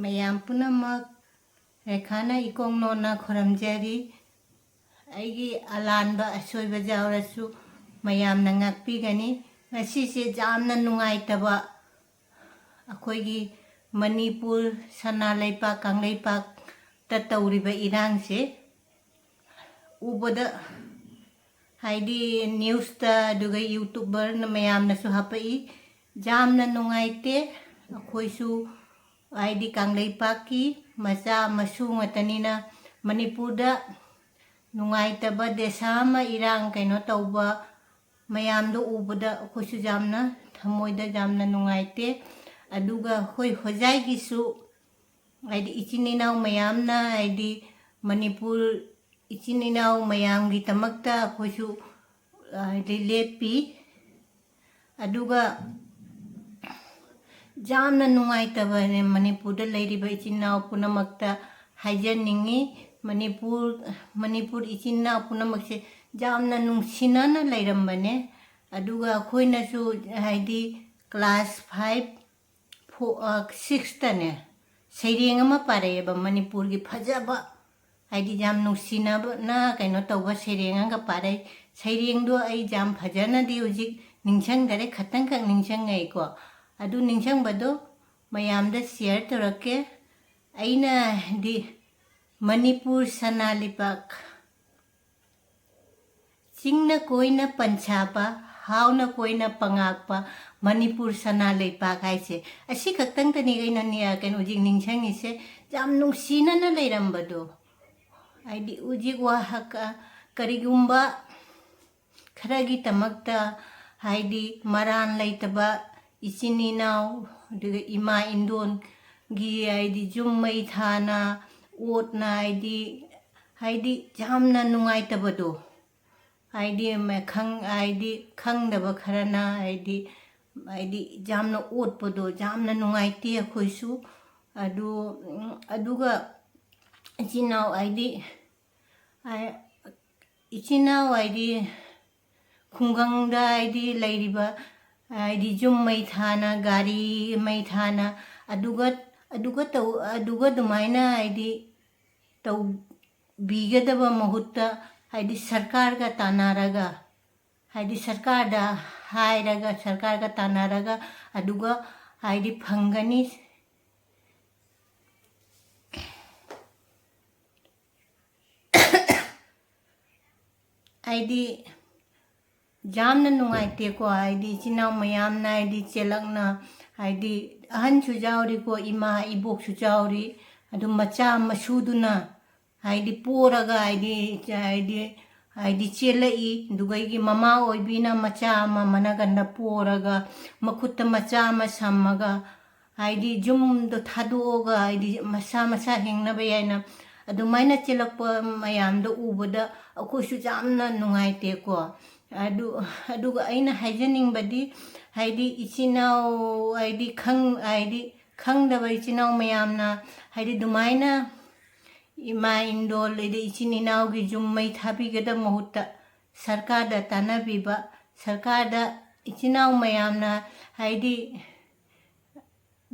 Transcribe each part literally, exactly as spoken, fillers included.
ꯃꯌꯥꯝ ꯄꯨꯝꯅꯃꯛ ꯔꯦꯈꯥꯅ ꯏꯀꯣꯡ ꯅꯣꯟꯅ ꯈꯨꯔꯨꯝꯖꯔꯤ꯫ ꯑꯩꯒꯤ ꯑꯂꯥꯟꯕ ꯑꯁꯣꯏꯕ ꯌꯥꯎꯔꯁꯨ ꯃꯌꯥꯝꯅ ꯉꯥꯛꯄꯤꯒꯅꯤ꯫ ꯉꯁꯤꯁꯦ ꯌꯥꯝꯅ ꯅꯨꯡꯉꯥꯏꯇꯕ, ꯑꯩꯈꯣꯏꯒꯤ ꯃꯅꯤꯄꯨꯔ ꯁꯅꯥ ꯂꯩꯄꯥꯛ ꯀꯪꯂꯩꯄꯥꯛꯇ ꯇꯧꯔꯤꯕ ꯏꯔꯥꯡꯁꯦ ꯎꯕꯗ, ꯍꯥꯏꯗꯤ ꯅ꯭ꯌꯨꯁꯇ, ꯑꯗꯨꯒ ꯌꯨꯇ꯭ꯌꯨꯕꯔꯅ ꯃꯌꯥꯝꯅꯁꯨ ꯍꯥꯄꯛꯏ, ꯌꯥꯝꯅ ꯅꯨꯡꯉꯥꯏꯇꯦ꯫ ꯑꯩꯈꯣꯏꯁꯨ ꯍꯥꯏꯗꯤ ꯀꯪꯂꯩꯄꯥꯛꯀꯤ ꯃꯆꯥ ꯃꯁꯨ ꯉꯥꯛꯇꯅꯤꯅ, ꯃꯅꯤꯄꯨꯔꯗ ꯅꯨꯡꯉꯥꯏꯇꯕ ꯗꯦꯁꯥ ꯑꯃ, ꯏꯔꯥꯡ ꯀꯩꯅꯣ ꯇꯧꯕ ꯃꯌꯥꯝꯗꯣ ꯎꯕꯗ ꯑꯩꯈꯣꯏꯁꯨ ꯌꯥꯝꯅ ꯊꯃꯣꯏꯗ ꯌꯥꯝꯅ ꯅꯨꯡꯉꯥꯏꯇꯦ꯫ ꯑꯗꯨꯒ ꯑꯩꯈꯣꯏ ꯍꯣꯖꯥꯏꯒꯤꯁꯨ ꯍꯥꯏꯗꯤ ꯏꯆꯤꯟ ꯏꯅꯥꯎ ꯃꯌꯥꯝꯅ, ꯍꯥꯏꯗꯤ ꯃꯅꯤꯄꯨꯔ ꯏꯆꯤꯟ ꯏꯅꯥꯎ ꯃꯌꯥꯝꯒꯤꯗꯃꯛꯇ ꯑꯩꯈꯣꯏꯁꯨ ꯍꯥꯏꯗꯤ ꯂꯦꯞꯄꯤ꯫ ꯑꯗꯨꯒ ꯌꯥꯝꯅ ꯅꯨꯡꯉꯥꯏꯇꯕꯅꯦ ꯃꯅꯤꯄꯨꯔꯗ ꯂꯩꯔꯤꯕ ꯏꯆꯤꯟ ꯏꯅꯥꯎ ꯄꯨꯝꯅꯃꯛꯇ ꯍꯥꯏꯖꯅꯤꯡꯉꯤ꯫ ꯃꯅꯤꯄꯨꯔ, ꯃꯅꯤꯄꯨꯔ ꯏꯆꯤꯟ ꯏꯅꯥꯎ ꯄꯨꯝꯅꯃꯛꯁꯦ ꯌꯥꯝꯅ ꯅꯨꯡꯁꯤꯅꯅ ꯂꯩꯔꯝꯕꯅꯦ꯫ ꯑꯗꯨꯒ ꯑꯩꯈꯣꯏꯅꯁꯨ ꯍꯥꯏꯗꯤ ꯀ꯭ꯂꯥꯁ ꯐꯥꯏꯚ, ꯐꯣ-, ꯑ, ꯁꯤꯛꯁꯇꯅꯦ ꯁꯩꯔꯦꯡ ꯑꯃ ꯄꯥꯔꯛꯑꯦꯕ, ꯃꯅꯤꯄꯨꯔꯒꯤ ꯐꯖꯕ, ꯍꯥꯏꯗꯤ ꯌꯥꯝ ꯅꯨꯡꯁꯤꯅꯕꯅ ꯀꯩꯅꯣ ꯇꯧꯕ ꯁꯩꯔꯦꯡ ꯑꯃꯒ ꯄꯥꯔꯛꯏ꯫ ꯁꯩꯔꯦꯡꯗꯣ ꯑꯩ ꯌꯥꯝ ꯐꯖꯅꯗꯤ ꯍꯧꯖꯤꯛ ꯅꯤꯡꯁꯤꯡꯗꯔꯦ, ꯈꯇꯪꯈꯛ ꯅꯤꯡꯁꯤꯡꯉꯛꯏꯀꯣ꯫ ꯑꯗꯨ ꯅꯤꯡꯁꯤꯡꯕꯗꯣ ꯃꯌꯥꯝꯗ ꯁꯤꯌꯔ ꯇꯧꯔꯛꯀꯦ꯫ ꯑꯩꯅ ꯍꯥꯏꯗꯤ ꯃꯅꯤꯄꯨꯔ ꯁꯅꯥ ꯂꯩꯕꯥꯛ, ꯆꯤꯡꯅ ꯀꯣꯏꯅ ꯄꯟꯁꯥꯕ, ꯍꯥꯎꯅ ꯀꯣꯏꯅ ꯄꯉꯥꯛꯄ ꯃꯅꯤꯄꯨꯔ ꯁꯅꯥ ꯂꯩꯕꯥꯛ ꯍꯥꯏꯁꯦ꯫ ꯑꯁꯤ ꯈꯛꯇꯪꯗꯅꯤ ꯀꯩꯅꯣꯅꯦ, ꯀꯩꯅꯣ ꯍꯧꯖꯤꯛ ꯅꯤꯡꯁꯤꯡꯉꯤꯁꯦ, ꯌꯥꯝ ꯅꯨꯡꯁꯤꯅꯅ ꯂꯩꯔꯝꯕꯗꯣ꯫ ꯍꯥꯏꯗꯤ ꯍꯧꯖꯤꯛ ꯋꯥꯍꯛ, ꯀꯔꯤꯒꯨꯝꯕ ꯈꯔꯒꯤꯗꯃꯛꯇ, ꯍꯥꯏꯗꯤ ꯃꯔꯥꯟ ꯂꯩꯇꯕ ꯏꯆꯤꯟ ꯏꯅꯥꯎ, ꯑꯗꯨꯒ ꯏꯃꯥ ꯏꯟꯗꯣꯟꯒꯤ, ꯍꯥꯏꯗꯤ ꯌꯨꯝ ꯃꯩ ꯊꯥꯅ, ꯑꯣꯠꯅ, ꯍꯥꯏꯗꯤ, ꯍꯥꯏꯗꯤ ꯌꯥꯝꯅ ꯅꯨꯡꯉꯥꯏꯇꯕꯗꯣ, ꯍꯥꯏꯗꯤ ꯃ-, ꯈꯪ-, ꯍꯥꯏꯗꯤ ꯈꯪꯗꯕ ꯈꯔꯅ, ꯍꯥꯏꯗꯤ, ꯍꯥꯏꯗꯤ ꯌꯥꯝꯅ ꯑꯣꯠꯄꯗꯣ, ꯌꯥꯝꯅ ꯅꯨꯡꯉꯥꯏꯇꯦ ꯑꯩꯈꯣꯏꯁꯨ꯫ ꯑꯗꯨ, ꯎꯝ, ꯑꯗꯨꯒ ꯏꯆꯤꯟ ꯏꯅꯥꯎ, ꯍꯥꯏꯗꯤ, ꯍꯥꯏ-, ꯏꯆꯤꯟ ꯏꯅꯥꯎ, ꯍꯥꯏꯗꯤ ꯈꯨꯡꯒꯪꯗ, ꯍꯥꯏꯗꯤ ꯂꯩꯔꯤꯕ, ꯍꯥꯏꯗꯤ ꯌꯨꯝ ꯃꯩ ꯊꯥꯅ, ꯒꯥꯔꯤ ꯃꯩ ꯊꯥꯅ, ꯑꯗꯨꯒ ꯑꯗꯨꯒ ꯇꯧ-, ꯑꯗꯨꯒ ꯑꯗꯨꯃꯥꯏꯅ ꯍꯥꯏꯗꯤ ꯇꯧꯕꯤꯒꯗꯕ ꯃꯍꯨꯠꯇ, ꯍꯥꯏꯗꯤ ꯁꯔꯀꯥꯔꯒ ꯇꯥꯟꯅꯔꯒ, ꯍꯥꯏꯗꯤ ꯁꯔꯀꯥꯔꯗ ꯍꯥꯏꯔꯒ, ꯁꯔꯀꯥꯔꯒ ꯇꯥꯟꯅꯔꯒ, ꯑꯗꯨꯒ ꯍꯥꯏꯗꯤ ꯐꯪꯒꯅꯤ꯫ ꯍꯥꯏꯗꯤ ꯌꯥꯝꯅ ꯅꯨꯡꯉꯥꯏꯇꯦꯀꯣ꯫ ꯍꯥꯏꯗꯤ ꯏꯆꯤꯟ ꯏꯅꯥꯎ ꯃꯌꯥꯝꯅ ꯍꯥꯏꯗꯤ ꯆꯦꯜꯂꯛꯅ, ꯍꯥꯏꯗꯤ ꯑꯍꯟꯁꯨ ꯌꯥꯎꯔꯤꯀꯣ, ꯏꯃꯥ ꯏꯕꯣꯛꯁꯨ ꯌꯥꯎꯔꯤ꯫ ꯑꯗꯨ ꯃꯆꯥ ꯃꯁꯨꯗꯨꯅ ꯍꯥꯏꯗꯤ ꯄꯣꯔꯒ ꯍꯥꯏꯗꯤ, ꯍꯥꯏꯗꯤ, ꯍꯥꯏꯗꯤ ꯆꯦꯜꯂꯛꯏ꯫ ꯑꯗꯨꯒ ꯑꯩꯒꯤ ꯃꯃꯥ ꯑꯣꯏꯕꯤꯅ ꯃꯆꯥ ꯑꯃ ꯃꯅꯥꯀꯟꯗ ꯄꯣꯔꯒ, ꯃꯈꯨꯠꯇ ꯃꯆꯥ ꯑꯃ ꯁꯝꯃꯒ, ꯍꯥꯏꯗꯤ ꯌꯨꯝꯗꯣ ꯊꯥꯗꯣꯛꯑꯒ, ꯍꯥꯏꯗꯤ ꯃꯁꯥ ꯃꯁꯥ ꯍꯤꯡꯅꯕ ꯌꯥꯏꯅ ꯑꯗꯨꯃꯥꯏꯅ ꯆꯦꯜꯂꯛꯄ ꯃꯌꯥꯝꯗꯣ ꯎꯕꯗ ꯑꯩꯈꯣꯏꯁꯨ ꯌꯥꯝꯅ ꯅꯨꯡꯉꯥꯏꯇꯦꯀꯣ꯫ ꯑꯗꯨ, ꯑꯗꯨꯒ ꯑꯩꯅ ꯍꯥꯏꯖꯅꯤꯡꯕꯗꯤ, ꯍꯥꯏꯗꯤ ꯏꯆꯤꯟ ꯏꯅꯥꯎ, ꯍꯥꯏꯗꯤ ꯈꯪ-, ꯍꯥꯏꯗꯤ ꯈꯪꯗꯕ ꯏꯆꯤꯟ ꯏꯅꯥꯎ ꯃꯌꯥꯝꯅ, ꯍꯥꯏꯗꯤ ꯑꯗꯨꯃꯥꯏꯅ ꯏꯃꯥ ꯏꯟꯗꯣꯜ, ꯑꯗꯩ ꯏꯆꯤꯟ ꯏꯅꯥꯎꯒꯤ ꯌꯨꯝ ꯃꯩ ꯊꯥꯕꯤꯒꯗꯕ ꯃꯍꯨꯠꯇ ꯁꯔꯀꯥꯔꯗ ꯇꯥꯟꯅꯕꯤꯕ, ꯁꯔꯀꯥꯔꯗ ꯏꯆꯤꯟ ꯏꯅꯥꯎ ꯃꯌꯥꯝꯅ ꯍꯥꯏꯗꯤ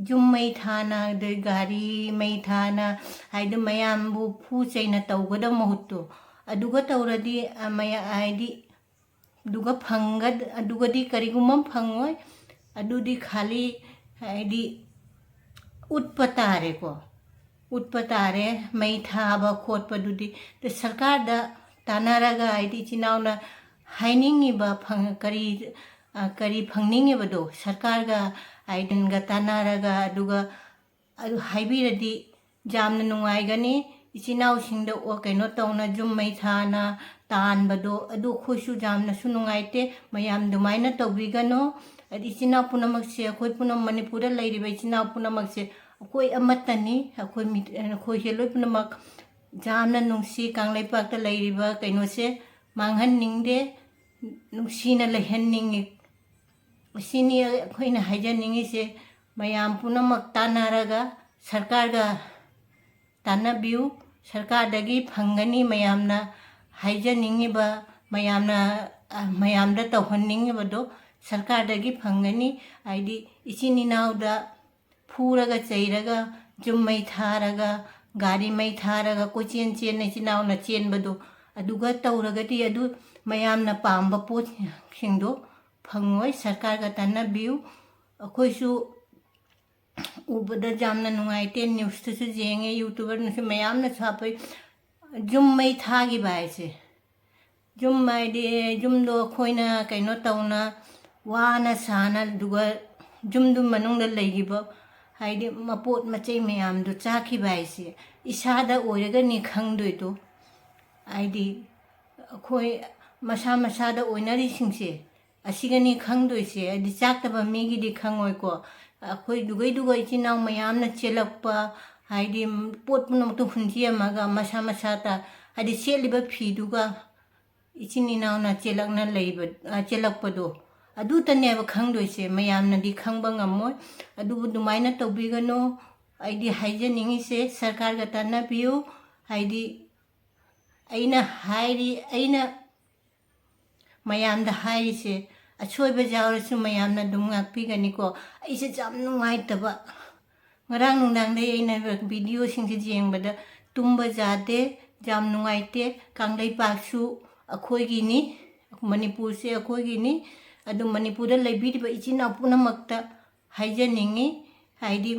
ꯌꯨꯝ ꯃꯩ ꯊꯥꯅ, ꯑꯗꯩ ꯒꯥꯔꯤ ꯃꯩ ꯊꯥꯅ, ꯍꯥꯏꯗꯤ ꯃꯌꯥꯝꯕꯨ ꯐꯨ ꯆꯩꯅ ꯇꯧꯒꯗꯕ ꯃꯍꯨꯠꯇꯣ, ꯑꯗꯨꯒ ꯇꯧꯔꯗꯤ, ꯑ, ꯃꯌꯥ-, ꯍꯥꯏꯗꯤ ꯑꯗꯨꯒ ꯐꯪꯒ-, ꯑꯗꯨꯒꯗꯤ ꯀꯔꯤꯒꯨꯝꯕ ꯑꯃ ꯐꯪꯉꯣꯏ꯫ ꯑꯗꯨꯗꯤ ꯈꯥꯂꯤ ꯍꯥꯏꯗꯤ ꯎꯠꯄ ꯇꯥꯔꯦꯀꯣ, ꯎꯠꯄ ꯇꯥꯔꯦ꯫ ꯃꯩ ꯊꯥꯕ ꯈꯣꯠꯄꯗꯨꯗꯤ ꯑꯗ ꯁꯔꯀꯥꯔꯗ ꯇꯥꯟꯅꯔꯒ, ꯍꯥꯏꯗꯤ ꯏꯆꯤꯟ ꯏꯅꯥꯎꯅ ꯍꯥꯏꯅꯤꯡꯉꯤꯕ ꯐꯪ-, ꯀꯔꯤ, ꯑ, ꯀꯔꯤ ꯐꯪꯅꯤꯡꯉꯤꯕꯗꯣ ꯁꯔꯀꯥꯔꯒ, ꯍꯥꯏꯗꯤ ꯒ ꯇꯥꯟꯅꯔꯒ, ꯑꯗꯨꯒ ꯑꯗꯨ ꯍꯥꯏꯕꯤꯔꯗꯤ ꯌꯥꯝꯅ ꯅꯨꯡꯉꯥꯏꯒꯅꯤ꯫ ꯏꯆꯤꯟ ꯏꯅꯥꯎꯁꯤꯡꯗ ꯑꯣ-, ꯀꯩꯅꯣ ꯇꯧꯅ ꯌꯨꯝ ꯃꯩ ꯊꯥꯅ ꯇꯥꯟꯕꯗꯣ, ꯑꯗꯨ ꯑꯩꯈꯣꯏꯁꯨ ꯌꯥꯝꯅꯁꯨ ꯅꯨꯡꯉꯥꯏꯇꯦ꯫ ꯃꯌꯥꯝ ꯑꯗꯨꯃꯥꯏꯅ ꯇꯧꯕꯤꯒꯅꯨ꯫ ꯍꯥꯏꯗꯤ ꯏꯆꯤꯟ ꯏꯅꯥꯎ ꯄꯨꯝꯅꯃꯛꯁꯦ, ꯑꯩꯈꯣꯏ ꯄꯨꯝꯅꯃꯛ ꯃꯅꯤꯄꯨꯔꯗ ꯂꯩꯔꯤꯕ ꯏꯆꯤꯟ ꯏꯅꯥꯎ ꯄꯨꯝꯅꯃꯛꯁꯦ ꯑꯩꯈꯣꯏ ꯑꯃꯠꯇꯅꯤ꯫ ꯑꯩꯈꯣꯏ ꯃꯤ-, ꯑꯩꯈꯣꯏꯁꯦ ꯂꯣꯏ ꯄꯨꯝꯅꯃꯛ ꯌꯥꯝꯅ ꯅꯨꯡꯁꯤ꯫ ꯀꯪꯂꯩꯄꯥꯛꯇ ꯂꯩꯔꯤꯕ ꯀꯩꯅꯣꯁꯦ ꯃꯥꯡꯍꯟꯅꯤꯡꯗꯦ, ꯅꯨꯡꯁꯤꯅ ꯂꯩꯍꯟꯅꯤꯡꯉꯤ꯫ ꯑꯁꯤꯅꯤ ꯑꯩꯈꯣꯏꯅ ꯍꯥꯏꯖꯅꯤꯡꯉꯤꯁꯦ꯫ ꯃꯌꯥꯝ ꯄꯨꯝꯅꯃꯛ ꯇꯥꯟꯅꯔꯒ ꯁꯔꯀꯥꯔꯒ ꯇꯥꯟꯅꯕꯤꯌꯨ꯫ ꯁꯔꯀꯥꯔꯗꯒꯤ ꯐꯪꯒꯅꯤ ꯃꯌꯥꯝꯅ ꯍꯥꯏꯖꯅꯤꯡꯉꯤꯕ, ꯃꯌꯥꯝꯅ, ꯑ, ꯃꯌꯥꯝꯗ ꯇꯧꯍꯟꯅꯤꯡꯉꯤꯕꯗꯣ ꯁꯔꯀꯥꯔꯗꯒꯤ ꯐꯪꯒꯅꯤ꯫ ꯍꯥꯏꯗꯤ ꯏꯆꯤꯟ ꯏꯅꯥꯎꯗ ꯐꯨꯔꯒ ꯆꯩꯔꯒ, ꯌꯨꯝ ꯃꯩ ꯊꯥꯔꯒ, ꯒꯥꯔꯤ ꯃꯩ ꯊꯥꯔꯒ, ꯀꯣꯏꯆꯦꯟ ꯆꯦꯟꯅ ꯏꯆꯤꯟ ꯏꯅꯥꯎꯅ ꯆꯦꯟꯕꯗꯣ, ꯑꯗꯨꯒ ꯇꯧꯔꯒꯗꯤ ꯑꯗꯨ ꯃꯌꯥꯝꯅ ꯄꯥꯝꯕ ꯄꯣꯠꯁꯤꯡꯗꯣ ꯐꯪꯉꯣꯏ꯫ ꯁꯔꯀꯥꯔꯒ ꯇꯥꯟꯅꯕꯤꯌꯨ꯫ ꯑꯩꯈꯣꯏꯁꯨ ꯎꯕꯗ ꯌꯥꯝꯅ ꯅꯨꯡꯉꯥꯏꯇꯦ꯫ ꯅ꯭ꯌꯨꯁꯇꯁꯨ ꯌꯦꯡꯉꯦ, ꯌꯨꯇ꯭ꯌꯨꯕꯔꯅꯁꯨ ꯃꯌꯥꯝꯅꯁꯨ ꯍꯥꯞꯄꯩ꯫ ꯌꯨꯝ ꯃꯩ ꯊꯥꯈꯤꯕ ꯍꯥꯏꯁꯦ, ꯌꯨꯝ ꯍꯥꯏꯗꯤ ꯌꯨꯝꯗꯣ ꯑꯩꯈꯣꯏꯅ ꯀꯩꯅꯣ ꯇꯧꯅ, ꯋꯥꯅ ꯁꯥꯅ, ꯑꯗꯨꯒ ꯌꯨꯝꯗꯨ ꯃꯅꯨꯡꯗ ꯂꯩꯈꯤꯕ ꯍꯥꯏꯗꯤ ꯃꯄꯣꯠ ꯃꯆꯩ ꯃꯌꯥꯝꯗꯣ ꯆꯥꯈꯤꯕ ꯍꯥꯏꯁꯦ, ꯏꯁꯥꯗ ꯑꯣꯏꯔꯒꯅꯤ ꯈꯪꯗꯣꯏꯗꯣ꯫ ꯍꯥꯏꯗꯤ ꯑꯩꯈꯣꯏ ꯃꯁꯥ ꯃꯁꯥꯗ ꯑꯣꯏꯅꯔꯤꯁꯤꯡꯁꯦ, ꯑꯁꯤꯒꯅꯤ ꯈꯪꯗꯣꯏꯁꯦ꯫ ꯍꯥꯏꯗꯤ ꯆꯥꯛꯇꯕ ꯃꯤꯒꯤꯗꯤ ꯈꯪꯉꯣꯏꯀꯣ꯫ ꯑꯩꯈꯣꯏ ꯗꯨꯒꯩ ꯗꯨꯒꯩ ꯏꯆꯤꯟ ꯏꯅꯥꯎ ꯃꯌꯥꯝꯅ ꯆꯦꯜꯂꯛꯄ, ꯍꯥꯏꯗꯤ ꯄꯣꯠ ꯄꯨꯝꯅꯃꯛꯇꯣ ꯍꯨꯟꯖꯤꯜꯂꯝꯃꯒ ꯃꯁꯥ ꯃꯁꯥꯇ, ꯍꯥꯏꯗꯤ ꯁꯦꯠꯂꯤꯕ ꯐꯤꯗꯨꯒ ꯏꯆꯤꯟ ꯏꯅꯥꯎꯅ ꯆꯦꯜꯂꯛꯅ ꯂꯩꯕ, ꯑ, ꯆꯦꯜꯂꯛꯄꯗꯣ, ꯑꯗꯨꯇꯅꯦꯕ ꯈꯪꯗꯣꯏꯁꯦ꯫ ꯃꯌꯥꯝꯅꯗꯤ ꯈꯪꯕ ꯉꯝꯃꯣꯏ꯫ ꯑꯗꯨꯕꯨ ꯑꯗꯨꯃꯥꯏꯅ ꯇꯧꯕꯤꯒꯅꯨ꯫ ꯑꯩꯗꯤ ꯍꯥꯏꯖꯅꯤꯡꯉꯤꯁꯦ, ꯁꯔꯀꯥꯔꯒ ꯇꯥꯟꯅꯕꯤꯌꯨ꯫ ꯍꯥꯏꯗꯤ ꯑꯩꯅ ꯍꯥꯏꯔꯤ, ꯑꯩꯅ ꯃꯌꯥꯝꯗ ꯍꯥꯏꯔꯤꯁꯦ, ꯑꯁꯣꯏꯕ ꯌꯥꯎꯔꯁꯨ ꯃꯌꯥꯝꯅ ꯑꯗꯨꯝ ꯉꯥꯛꯄꯤꯒꯅꯤꯀꯣ꯫ ꯑꯩꯁꯦ ꯌꯥꯝ ꯅꯨꯡꯉꯥꯏꯇꯕ, ꯉꯔꯥꯡ ꯅꯨꯡꯗꯥꯡꯗꯒꯤ ꯑꯩꯅ ꯚꯤꯗꯤꯑꯣꯁꯤꯡꯁꯦ ꯌꯦꯡꯕꯗ ꯇꯨꯝꯕ ꯌꯥꯗꯦ꯫ ꯌꯥꯝ ꯅꯨꯡꯉꯥꯏꯇꯦ꯫ ꯀꯪꯂꯩꯄꯥꯛꯁꯨ ꯑꯩꯈꯣꯏꯒꯤꯅꯤ, ꯃꯅꯤꯄꯨꯔꯁꯦ ꯑꯩꯈꯣꯏꯒꯤꯅꯤ꯫ ꯑꯗꯨ ꯃꯅꯤꯄꯨꯔꯗ ꯂꯩꯕꯤꯔꯤꯕ ꯏꯆꯤꯟ ꯏꯅꯥꯎ ꯄꯨꯝꯅꯃꯛꯇ ꯍꯥꯏꯖꯅꯤꯡꯉꯤ, ꯍꯥꯏꯗꯤ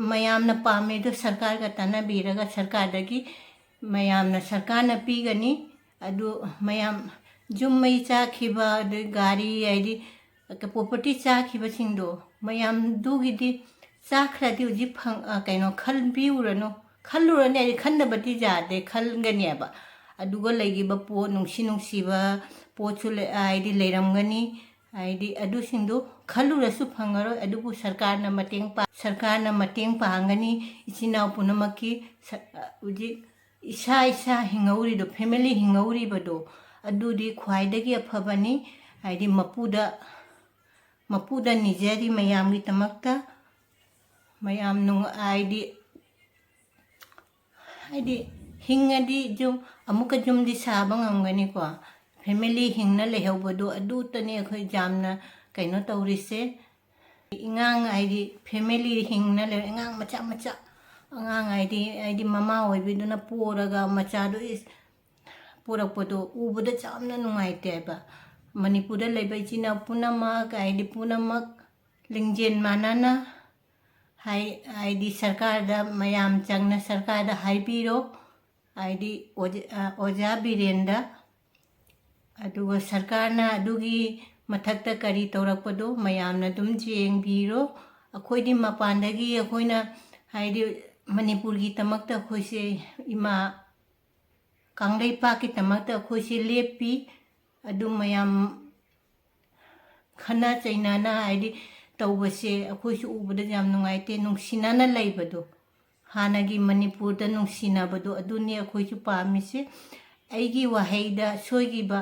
ꯃꯌꯥꯝꯅ ꯄꯥꯝꯃꯦ ꯑꯗꯨ ꯁꯔꯀꯥꯔꯒ ꯇꯥꯟꯅꯕꯤꯔꯒ ꯁꯔꯀꯥꯔꯗꯒꯤ ꯃꯌꯥꯝꯅ, ꯁꯔꯀꯥꯔꯅ ꯄꯤꯒꯅꯤ꯫ ꯑꯗꯨ ꯃꯌꯥꯝ ꯌꯨꯝ ꯃꯩ ꯆꯥꯈꯤꯕ, ꯑꯗꯩ ꯒꯥꯔꯤ, ꯍꯥꯏꯗꯤ ꯄ꯭ꯔꯣꯄꯔꯇꯤ ꯆꯥꯈꯤꯕꯁꯤꯡꯗꯣ, ꯃꯌꯥꯝꯗꯨꯒꯤꯗꯤ ꯆꯥꯈ꯭ꯔꯗꯤ ꯍꯧꯖꯤꯛ ꯐꯪ-, ꯑ, ꯀꯩꯅꯣ, ꯈꯟꯕꯤꯔꯨꯔꯅꯨ꯫ ꯈꯜꯂꯨꯔꯅꯤ ꯍꯥꯏꯗꯤ ꯈꯟꯗꯕꯗꯤ ꯌꯥꯗꯦ, ꯈꯟꯒꯅꯦꯕ꯫ ꯑꯗꯨꯒ ꯂꯩꯈꯤꯕ ꯄꯣꯠ, ꯅꯨꯡꯁꯤ ꯅꯨꯡꯁꯤꯕ ꯄꯣꯠꯁꯨ ꯂꯩ-, ꯍꯥꯏꯗꯤ ꯂꯩꯔꯝꯒꯅꯤ꯫ ꯍꯥꯏꯗꯤ ꯑꯗꯨꯁꯤꯡꯗꯨ ꯈꯜꯂꯨꯔꯁꯨ ꯐꯪꯉꯔꯣꯏ꯫ ꯑꯗꯨꯕꯨ ꯁꯔꯀꯥꯔꯅ ꯃꯇꯦꯡ ꯄꯥ-, ꯁꯔꯀꯥꯔꯅ ꯃꯇꯦꯡ ꯄꯥꯡꯒꯅꯤ꯫ ꯏꯆꯤꯟ ꯏꯅꯥꯎ ꯄꯨꯝꯅꯃꯛꯀꯤ ꯁ-, ꯍꯧꯖꯤꯛ ꯏꯁꯥ ꯏꯁꯥ ꯍꯤꯡꯍꯧꯔꯤꯗꯣ, ꯐꯦꯃꯤꯂꯤ ꯍꯤꯡꯍꯧꯔꯤꯕꯗꯣ, ꯑꯗꯨꯗꯤ ꯈ꯭ꯋꯥꯏꯗꯒꯤ ꯑꯐꯕꯅꯤ꯫ ꯍꯥꯏꯗꯤ ꯃꯄꯨꯗ, ꯃꯄꯨꯗ ꯅꯤꯖꯔꯤ ꯃꯌꯥꯝꯒꯤꯗꯃꯛꯇ꯫ ꯃꯌꯥꯝ ꯅꯨꯡ-, ꯍꯥꯏꯗꯤ, ꯍꯥꯏꯗꯤ ꯍꯤꯡꯉꯗꯤ ꯌꯨꯝ, ꯑꯃꯨꯛꯀ ꯌꯨꯝꯗꯤ ꯁꯥꯕ ꯉꯝꯒꯅꯤꯀꯣ꯫ ꯐꯦꯃꯤꯂꯤ ꯍꯤꯡꯅ ꯂꯩꯍꯧꯕꯗꯣ, ꯑꯗꯨꯇꯅꯤ ꯑꯩꯈꯣꯏ ꯌꯥꯝꯅ ꯀꯩꯅꯣ ꯇꯧꯔꯤꯁꯦ꯫ ꯑꯉꯥꯡ ꯍꯥꯏꯗꯤ family ꯍꯤꯡꯅ ꯂꯩ, ꯑꯉꯥꯡ ꯃꯆꯥ ꯃꯆꯥ, ꯑꯉꯥꯡ ꯍꯥꯏꯗꯤ, ꯍꯥꯏꯗꯤ ꯃꯃꯥ ꯑꯣꯏꯕꯤꯗꯨꯅ ꯄꯣꯔꯒ ꯃꯆꯥꯗꯨ ꯏꯁ-, ꯄꯣꯔꯛꯄꯗꯣ ꯎꯕꯗ ꯌꯥꯝꯅ ꯅꯨꯡꯉꯥꯏꯇꯦꯕ꯫ ꯃꯅꯤꯄꯨꯔꯗ ꯂꯩꯕ ꯏꯆꯤꯟ ꯏꯅꯥꯎ ꯄꯨꯝꯅꯃꯛ ꯍꯥꯏꯗꯤ ꯄꯨꯝꯅꯃꯛ ꯂꯤꯡꯖꯦꯜ ꯃꯥꯟꯅꯅ ꯍꯥꯏ-, ꯍꯥꯏꯗꯤ ꯁꯔꯀꯥꯔꯗ ꯃꯌꯥꯝ ꯆꯪꯅ ꯁꯔꯀꯥꯔꯗ ꯍꯥꯏꯕꯤꯔꯣ꯫ ꯍꯥꯏꯗꯤ ꯑꯣꯖꯥ, ꯑ, ꯑꯣꯖꯥ ꯕꯤꯔꯦꯟꯗ꯫ ꯑꯗꯨꯒ ꯁꯔꯀꯥꯔꯅ ꯑꯗꯨꯒꯤ ꯃꯊꯛꯇ ꯀꯔꯤ ꯇꯧꯔꯛꯄꯗꯣ ꯃꯌꯥꯝꯅ ꯑꯗꯨꯝ ꯌꯦꯡꯕꯤꯔꯣ꯫ ꯑꯩꯈꯣꯏꯗꯤ ꯃꯄꯥꯟꯗꯒꯤ ꯑꯩꯈꯣꯏꯅ ꯍꯥꯏꯗꯤ ꯃꯅꯤꯄꯨꯔꯒꯤꯗꯃꯛꯇ ꯑꯩꯈꯣꯏꯁꯦ ꯏꯃꯥ ꯀꯪꯂꯩꯄꯥꯛꯀꯤꯗꯃꯛꯇ ꯑꯩꯈꯣꯏꯁꯦ ꯂꯦꯞꯄꯤ꯫ ꯑꯗꯨ ꯃꯌꯥꯝ ꯈꯠꯅ ꯆꯩꯅꯅ ꯍꯥꯏꯗꯤ ꯇꯧꯕꯁꯦ ꯑꯩꯈꯣꯏꯁꯨ ꯎꯕꯗ ꯌꯥꯝ ꯅꯨꯡꯉꯥꯏꯇꯦ꯫ ꯅꯨꯡꯁꯤꯅꯅ ꯂꯩꯕꯗꯣ, ꯍꯥꯟꯅꯒꯤ ꯃꯅꯤꯄꯨꯔꯗ ꯅꯨꯡꯁꯤꯅꯕꯗꯣ, ꯑꯗꯨꯅꯤ ꯑꯩꯈꯣꯏꯁꯨ ꯄꯥꯝꯃꯤꯁꯦ꯫ ꯑꯩꯒꯤ ꯋꯥꯍꯩꯗ ꯁꯣꯏꯈꯤꯕ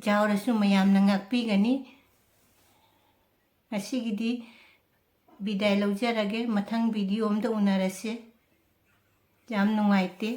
ꯌꯥꯎꯔꯁꯨ ꯃꯌꯥꯝꯅ ꯉꯥꯛꯄꯤꯒꯅꯤ꯫ ꯉꯁꯤꯒꯤꯗꯤ ꯕꯤꯗꯥꯏ ꯂꯧꯖꯔꯒꯦ꯫ ꯃꯊꯪ video ꯑꯝꯗ ꯎꯅꯔꯁꯦ꯫ ꯌꯥꯝ ꯅꯨꯡꯉꯥꯏꯇꯦ꯫